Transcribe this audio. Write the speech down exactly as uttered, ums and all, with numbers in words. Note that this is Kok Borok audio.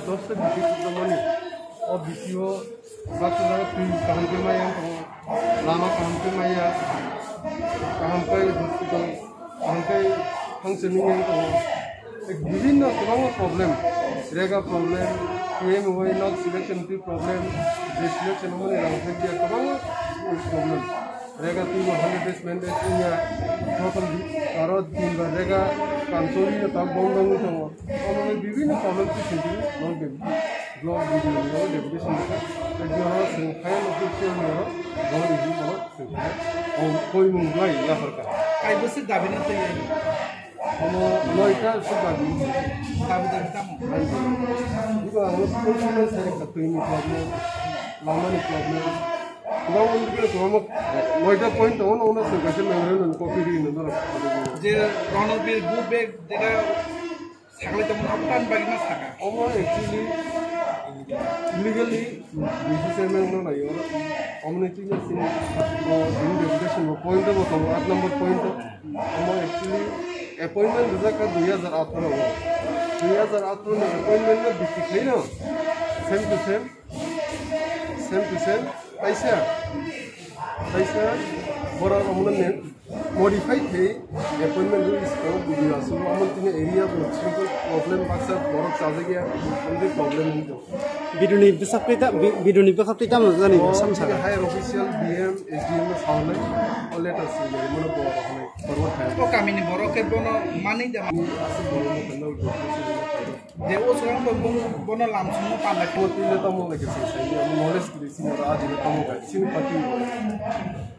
Dos ta B P tubumani. O B P o baksa jaga twi kaham khe maya tongo, lama kaham khe maya, kaham khe hospital, kaham khe hangse nung yang tongo. Bibhinno kwbangma problem, rega problem, P M O Y not selection twi problem, je selection mani rang khe kwbangma problem. Rega twi bo hundred days mandate wngya, prothom di-, aro din ba rega kansori ta bondong wngwi tongo. Omo bibhinno problem se sintini non de block bidini no deputation ka. Jora sing khayan official no ro, ro di ro sing khayan. O koi mung lai ya harka. Kaibo se dabi na twi. Omo noita se dabi. Dabi dabi tamo. Iba amo school se ka twi ni problem, lama ni problem. Kwbangma wngkhe kwbangma noita point tongo, nono chwng kaisa memorandum copy ri hwnwi norok. Je Ronobir go back jeta saklai tongmani abo tamni bagwi no saka. Omo actually legally D C chairman no naio. Omoni twi no sini o bini deputation bo point bo tongo, aat number point o. Omo actually appointment rijak kha dui hajar atharo o. Dui hajar atharo ni appointment no bisi khaino same to same. Same to same, kaisa, kaisa borok omono modify khe appointment rwi swngo, video aswk omo tini area bo simple problem baksa borok chajakya, amtwi problem wngwi tongo. Biduni bwsakte ta, bi-, biduni bwsakte tamo jani sam saka. Higher official B M, S D M no saunai, o letter swijak mano borok hwnwi forward khai. O kamini borok khe bono manwi da. Aswk borok no khe no. Je o swrang bo bung bono lam songno panda khe. Tini tamo bai khe sini sai, amo knowledge kwrwi sini oro ajini tamo bai sini party.